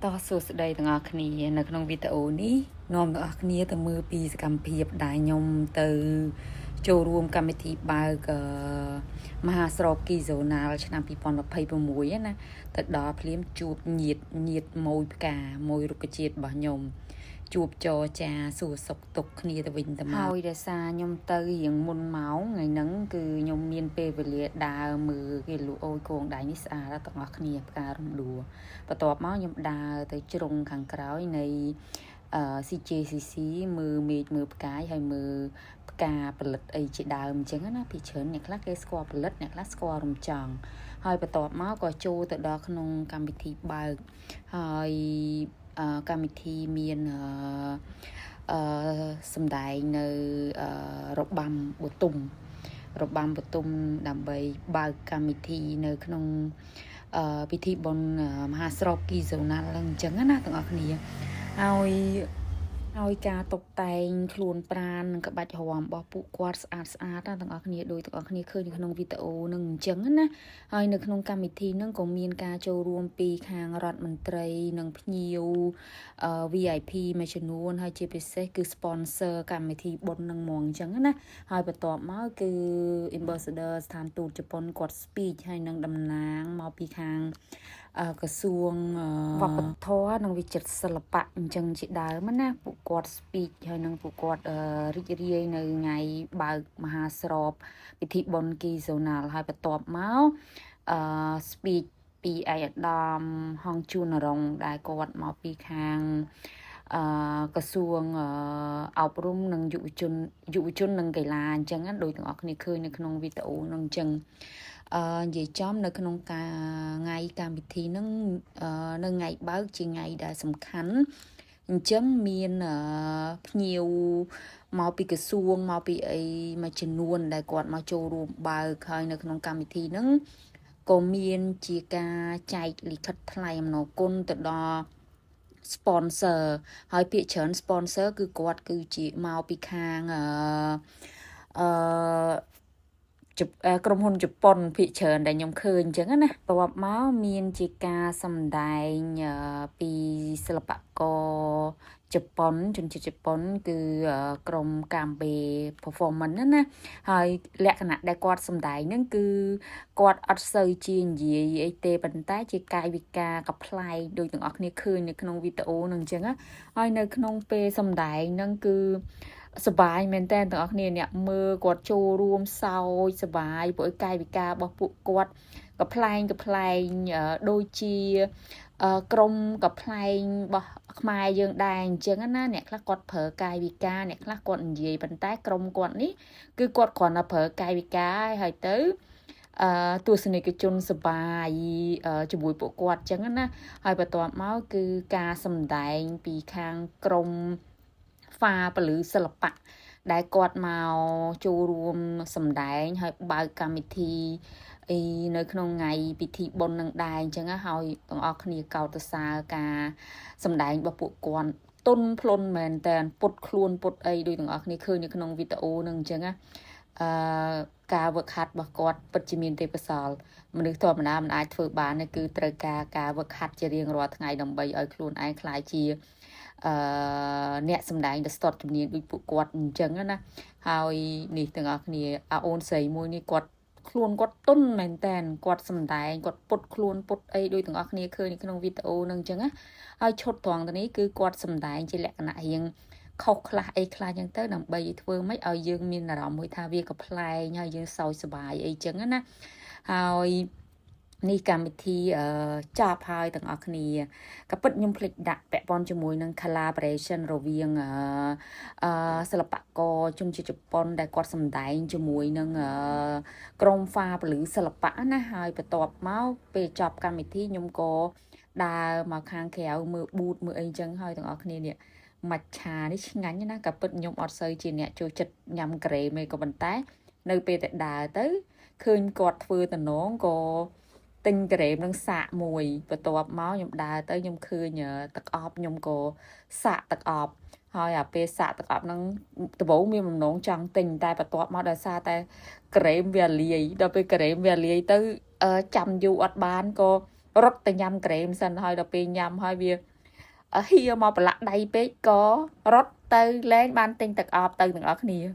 តោះសួស្តីទាំងអស់គ្នានៅក្នុងវីដេអូនេះនាំទាំងអស់គ្នាទៅមើលពីសកម្មភាពដែលខ្ញុំទៅចូលរួមកម្មវិធីបើកមហាស្របគីហ្សូណាល់ឆ្នាំ2026ណាទៅដល់ភ្លាមជួបញាតញាតម៉ួយផ្កាម៉ួយរុក្ខជាតិរបស់ខ្ញុំជួបចរចាសួរសុខទុក្ខគ្នាទៅវិញទៅមកហើយដោយសារខ្ញុំទៅរៀងមុនម៉ោងថ្ងៃហ្នឹងគឺខ្ញុំមានពេលវេលាដើរមើលគេលក់អូយកងដៃនេះស្អាតណាស់ទាំងអស់គ្នាផ្ការំដួលបន្ទាប់មកខ្ញុំដើរទៅជ្រុងខាងក្រោយនៃCJCC មើលមេឃមើលផ្កាយហើយមើលផ្កាផលិតអីជាដើមអញ្ចឹងណាពីច្រើនអ្នកខ្លះគេស្គាល់ផលិតអ្នកខ្លះស្គាល់រំចង់ហើយបន្ទាប់មកក៏ចូលទៅដល់ក្នុងកម្មវិធីបើកហើយកម្មវិធីមានអឺសំដែងនៅរបាំបុទុមរបាំបុទុមដើម្បីបើកកម្មវិធីនៅក្នុងពិធីបុណ្យមហាស្របគីហ្សូណាល់ហ្នឹងអញ្ចឹងណាទាំងអស់គ្នាហើយហើយការតុបតែងខ្លួនប្រាណនិងក្បាច់រាំរបស់ពួកគាត់ស្អាតស្អាតណាទាំងអស់គ្នាដោយទាំងអស់គ្នាឃើញនៅក្នុងវីដេអូនឹងអញ្ចឹងណាហើយនៅក្នុងកម្មវិធីហ្នឹងក៏មានការចូលរួមពីខាងរដ្ឋមន្ត្រីនិងភ្ញៀវ VIP មួយចំនួនហើយជាពិសេសគឺ sponsor កម្មវិធីបុណ្យនឹងហ្មងអញ្ចឹងណាហើយបន្ទាប់មកគឺ ambassador ស្ថានទូតជប៉ុនគាត់ speech ហើយនឹងតំណាងមកពីខាងក្រសួងវប្បធម៌និងវិចិត្រសិល្បៈអញ្ចឹងជាដើមណាពួកគាត់ speech ហើយនឹងពួកគាត់រីករាយនៅថ្ងៃបើកមហាស្របពិធីបុណ្យគីហ្សូណាល់ហើយបន្ទាប់មកspeech ពីឯកឧត្តមហងជួននរងដែលគាត់មកពីខាងក្រសួងអប់រំនិងយុវជនយុវជននិងកីឡាអញ្ចឹងដោយទាំងអស់គ្នាឃើញនៅក្នុងវីដេអូនឹងអញ្ចឹងនិយាយចំនៅក្នុងការថ្ងៃកម្មវិធីហ្នឹងនៅថ្ងៃបើកជាថ្ងៃដែលសំខាន់អញ្ចឹងមានភ្ញៀវមកពីក្រសួងមកពីអីមួយចំនួនដែលគាត់មកចូលរួមបើកហើយនៅក្នុងកម្មវិធីហ្នឹងក៏មានជាការចែកលិខិតថ្លែងអំណរគុណទៅដល់ sponsor ហើយពាក្យច្រើន sponsor គឺគាត់គឺជាមកពីខាងអឺក្រុមហ៊ុនជប៉ុនភាគច្រើនដែលខ្ញុំឃើញអញ្ចឹងណាបន្ទាប់មកមានជាការសម្ដែងពីសិល្បករជប៉ុនជនជាតិជប៉ុនគឺក្រុមកាំបេ performance ណាណាហើយលក្ខណៈដែលគាត់សម្ដែងហ្នឹងគឺគាត់អត់សូវជានិយាយអីទេប៉ុន្តែជាកាយវិការកំប្លែងដូចទាំងអស់គ្នាឃើញនៅក្នុងវីដេអូហ្នឹងអញ្ចឹងណាហើយនៅក្នុងពេលសម្ដែងហ្នឹងគឺសបាយមែនតើទាំងអស់គ្នាអ្នកមើលគាត់ចូលរួមសើចសបាយព្រោះកាយវិការរបស់ពួកគាត់កំប្លែងកំប្លែងដូចជាក្រុមកំប្លែងរបស់ខ្មែរយើងដែរអញ្ចឹងណាអ្នកខ្លះគាត់ប្រើកាយវិការអ្នកខ្លះគាត់និយាយប៉ុន្តែក្រុមគាត់នេះគឺគាត់គ្រាន់តែប្រើកាយវិការហើយទៅទស្សនិកជនសបាយជាមួយពួកគាត់អញ្ចឹងណាហើយបន្ទាប់មកគឺការសម្ដែងពីខាងក្រុមហ្វាពលឺសិល្បៈដែលគាត់មកចូលរួមសម្ដែងហើយបើកកម្មវិធីអីនៅក្នុងថ្ងៃពិធីបុណ្យនឹងដែរអញ្ចឹងហើយទាំងអស់គ្នាកោតសរសើរការសម្ដែងរបស់ពួកគាត់ទុនភ្លុនមែនតើពុតខ្លួនពុតអីដូចទាំងអស់គ្នាឃើញនៅក្នុងវីដេអូនឹងអញ្ចឹងណាការវឹកហាត់របស់គាត់ពិតជាមានទេពកោសលមនុស្សធម្មតាមិនអាចធ្វើបានទេគឺត្រូវការការវឹកហាត់ជារៀងរាល់ថ្ងៃដើម្បីឲ្យខ្លួនឯងក្លាយជាអ្នកសម្ដែងដ៏ស្ទាត់ជំនាញដូចពួកគាត់អញ្ចឹងណាហើយនេះទាំងអស់គ្នាអាអូនស្រីមួយនេះគាត់ខ្លួនគាត់ទុនមែនតើគាត់សំដែងគាត់ពុតខ្លួនពុតអីដូចទាំងអស់គ្នាឃើញនៅក្នុងវីដេអូនឹងអញ្ចឹងណាហើយឈុតត្រង់ទៅនេះគឺគាត់សំដែងជាលក្ខណៈរៀងខុសខ្លះអីខ្លះអញ្ចឹងទៅដើម្បីធ្វើម៉េចឲ្យយើងមានអារម្មណ៍មួយថាវាកំប្លែងហើយយើងសើចសប្បាយអីចឹងណាហើយនេះកម្មវិធីចប់ហើយទាំងអស់គ្នាក៏ពិតខ្ញុំភ្លេចដាក់ពាក់ព័ន្ធជាមួយនឹង collaboration រវាងសិល្បករជនជាតិជប៉ុនដែលគាត់សម្ដែងជាមួយនឹងក្រុមហ្វាពលឺសិល្បៈណាហើយបន្ទាប់មកពេលចប់កម្មវិធីខ្ញុំក៏ដើរមកខាងក្រៅមើល booth មើលអីចឹងហើយទាំងអស់គ្នានេះមច្ឆានេះឆ្ងាញ់ណាក៏ពិតខ្ញុំអត់សូវជាអ្នកចូលចិត្តញ៉ាំក្រេមឯក៏ប៉ុន្តែ នៅពេលតែដើរទៅឃើញគាត់ធ្វើតំណងក៏ទិញក្រែមនឹងសាកមួយបន្ទាប់មកខ្ញុំដើរទៅខ្ញុំឃើញទឹកអប់ខ្ញុំក៏សាកទឹកអប់ហើយអាពេលសាកទឹកអប់ហ្នឹងដំបូងមានបំណងចង់ទិញតែបន្ទាប់មកដោយសារតែក្រែមវាលាយដល់ពេលក្រែមវាលាយទៅចាំយូរអត់បានក៏ រត់ទៅញ៉ាំក្រែមសិនហើយដល់ពេលញ៉ាំហើយវាហៀមកប្រឡាក់ដៃពេកក៏រត់ទៅលែងបានទិញទឹកអប់ទៅទាំងអស់គ្នា។